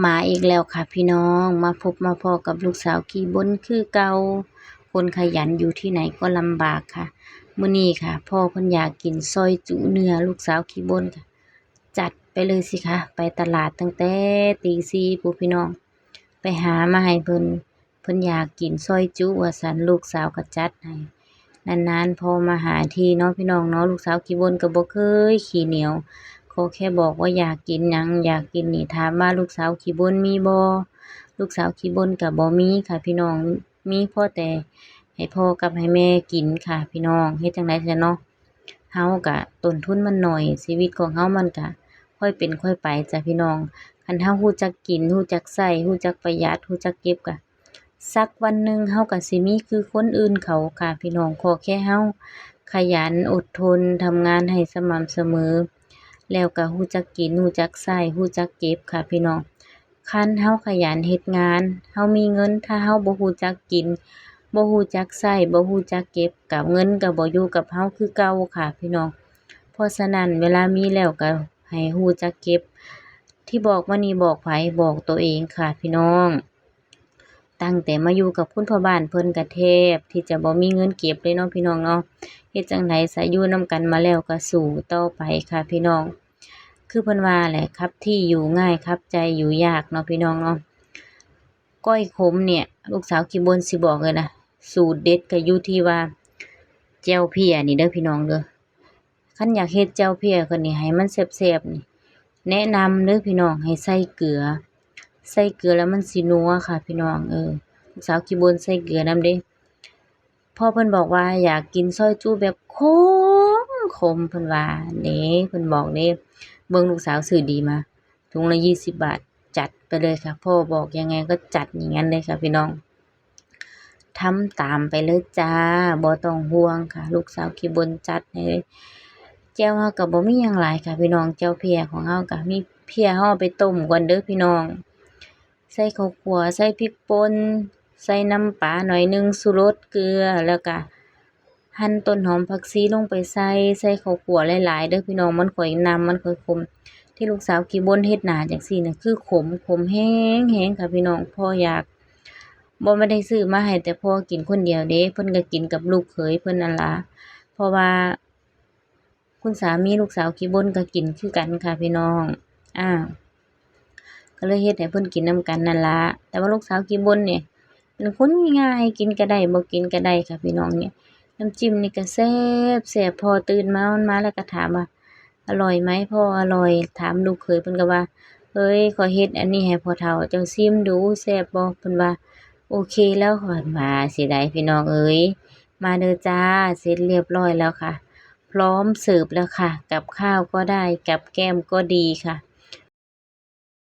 ມາອີກແລ້ວຄ່ະພີ່ນ້ອງ, ມາພົບມາພໍ້ກັບລູກສາວຂີ້ບົ່ນຄືເກົ່າ. ຄົນຂະຫຍັນຢູ່ທີ່ໃດກໍລຳບາກຄ່ະ. ມື້ນີ້ຄ່ະ ພໍ່ເພິ່ນຢາກກິນຊອຍຈຸເນື້ອ, ລູກສາວຂີ້ບົ່ນກໍຈັດໄປເລີຍຊິຄ່ະ. ໄປຕະຫຼາດຕັ້ງແຕ່ຕີສີ່ພຸ້ນພີ່ນ້ອງ, ໄປຫາມາໃຫ້ເພິ່ນ. ເພິ່ນຢາກກິນຊອຍຈຸວ່າຊັ້ນ, ລູກສາວກໍຈັດໃຫ້. ນານໆພໍມາຫາທີເນາະພີ່ນ້ອງເນາະ, ລູກສາວຂີ້ບົ່ນກໍບໍ່ເຄີຍຂີ້ໜຽວ, ຂໍແຄ່ບອກວ່າຢາກກິນຫຍັງ ຢາກກິນນີ້, ຖາມວ່າລູກສາວຂີ້ບົ່ນມີບໍ່? ລູກສາວຂີ້ບົ່ນກໍບໍ່ມີຄ່ະພີ່ນ້ອງ, ມີພໍແຕ່ໃຫ້ພໍ່ກັບໃຫ້ແມ່ກິນຄ່ະພີ່ນ້ອງ. ເຮັດຈັ່ງໃດຊັ້ນເນາະ? ເຮົາກະຕົ້ນທຶນມັນໜ້ອຍ, ຊີວິດຂອງເຮົາມັນກະຄ່ອຍເປັນຄ່ອຍໄປຈ້ະພີ່ນ້ອງ. ຄັນເຮົາຮູ້ຈັກກິນ, ຮູ້ຈັກໃຊ້, ຮູ້ຈັກປະຢັດ, ຮູ້ຈັກເກັບ, ກະສັກວັນໜຶ່ງເຮົາກະຊິມີຄືຄົນອື່ນເຂົາຄ່ະພີ່ນ້ອງ. ຂໍແຄ່ເຮົາຂະຫຍັນ, ອົດທົນ, ທຳງານໃຫ້ສະໝ່ຳສະເໝີ, ແລ້ວກະຮູ້ຈັກກິນ, ຮູ້ຈັກໃຊ້, ຮູ້ຈັກເກັບຄ່ະພີ່ນ້ອງ. ຄັນເຮົາຂະຫຍັນເຮັດງານ, ເຮົາມີເງິນ, ຖ້າເຮົາບໍ່ຮູ້ຈັກກິນ, ບໍ່ຮູ້ຈັກໃຊ້, ບໍ່ຮູ້ຈັກເກັບ, ກະເງິນກະບໍ່ຢູ່ກັບເຮົາຄືເກົ່າຄ່ະພີ່ນ້ອງ. ເພາະສະນັ້ນ ເວລາມີແລ້ວກະໃຫ້ຮູ້ຈັກເກັບ. ທີ່ບອກມານີ້ບອກໃຜ? ບອກໂຕເອງຄ່ະພີ່ນ້ອງ. ຕັ້ງແຕ່ມາຢູ່ກັບຄຸນພໍ່ບ້ານ, ເພິ່ນກະແທບທີ່ຈະບໍ່ມີເງິນເກັບເລີຍເນາະພີ່ນ້ອງເນາະ. ເຮັດຈັ່ງໃດຊະ, ຢູ່ນຳກັນມາແລ້ວກະສູ້ຕໍ່ໄປຄ່ະພີ່ນ້ອງ. ຄືເພິ່ນວ່າແຫຼະ, ຂັບທີ່ຢູ່ງ່າຍ, ຂັບໃຈຢູ່ຍາກເນາະພີ່ນ້ອງເນາະ. ກ້ອຍຂົມນີ້ ລູກສາວຂີ້ບົ່ນຊິບອກເລີຍນະ, ສູດເດັດກໍຢູ່ທີ່ວ່າແຈ່ວເພຍນີ້ເດີພີ່ນ້ອງເດີ. ຄັນຢາກເຮັດແຈ່ວເພຍກໍນີ້ ໃຫ້ມັນແຊບໆນີ້ ແນະນຳເດີພີ່ນ້ອງ, ໃຫ້ໃສ່ເກືອ, ໃສ່ເກືອແລ້ວມັນຊິນົວຄ່ະພີ່ນ້ອງ. ເອີ ລູກສາວຂີ້ບົ່ນໃສ່ເກືອນຳເດ້. ພໍ່ເພິ່ນບອກວ່າຢາກກິນຊອຍຈຸແບບຂົມໆ ເພິ່ນວ່າເດ້, ເພິ່ນບອກເດ້. ເບິ່ງລູກສາວຊື້ດີມາ ຖົງລະຊາວບາດ, ຈັດໄປເລີຍຄ່ະ. ພໍ່ບອກຍັງໄງກໍຈັດຢ່າງນັ້ນເລີຍຄ່ະພີ່ນ້ອງ, ທຳຕາມໄປເລີຍຈ້າ, ບໍ່ຕ້ອງຫ່ວງຄ່ະ. ລູກສາວຂີ້ບົ່ນຈັດໃຫ້ເລີຍ. ແຈ່ວເຮົາກໍບໍ່ມີຫຍັງຫຼາຍຄ່ະພີ່ນ້ອງ, ແຈ່ວເພຍຂອງເຮົາກໍມີເພຍ ເຮົາເອົາໄປຕົ້ມກ່ອນເດີພີ່ນ້ອງ. ໃສ່ເຂົ້າຂົ້ວ, ໃສ່ພິກປົ່ນ, ໃສ່ນ້ຳປາໜ້ອຍໜຶ່ງ, ຊູລົດ, ເກືອ, ແລ້ວກະ หั่ນຕົ້ນຫອມຜັກຊີລົງໄປໃສ່, ໃສ່ເຂົ້າຂົ້ວຫຼາຍໆເດີພີ່ນ້ອງ, ມັນຄ່ອຍ ນ້ຳມັນຄ່ອຍຂົມ. ທີ່ລູກສາວຂີ້ບົ່ນເຮັດໜ້າຈັ່ງຊີ້ນະ ຄືຂົມ, ຂົມແຮງໆຄ່ະພີ່ນ້ອງ. ພໍ່ຢາກ ບໍ່ແມ່ນໄດ້ຊື້ມາໃຫ້ແຕ່ພໍ່ກິນຄົນດຽວເດ້, ເພິ່ນກໍກິນກັບລູກເຂີຍເພິ່ນນັ້ນລະ, ເພາະວ່າ ຄຸນສາມີລູກສາວຂີ້ບົ່ນກໍກິນຄືກັນຄ່ະພີ່ນ້ອງ. ອາ ກໍເລີຍເຮັດໃຫ້ເພິ່ນກິນນຳກັນນັ້ນລະ. ແຕ່ວ່າລູກສາວຂີ້ບົ່ນນີ້ເປັນຄົນງ່າຍ, ກິນກໍໄດ້ ບໍ່ກິນກໍໄດ້ຄ່ະພີ່ນ້ອງ. ນີ້ ນ້ຳຈິ້ມນີ້ກໍແຊບໆ. ພໍຕື່ນມາ ມັນມາແລ້ວກໍຖາມວ່າ ອະລ່ອຍໄໝພໍ່? ອະລ່ອຍ. ຖາມລູກເຂີຍ ເພິ່ນກໍວ່າ ເອີຍ ຂ້ອຍເຮັດອັນນີ້ໃຫ້ພໍ່ເຖົ້າເຈົ້າຊີມດູ ແຊບບໍ່? ເພິ່ນວ່າ ໂອເຄແລ້ວ ຂ້ອຍວ່າຊິໄດ໋ພີ່ນ້ອງເອີຍ. ມາເດີຈ້າ, ເສັດລຽບຮ້ອຍແລ້ວຄ່ະ, ພ້ອມເສີບແລ້ວຄ່ະ. ກັບຂ້າວກໍໄດ້, ກັບແກ້ມກໍດີຄ່ະ.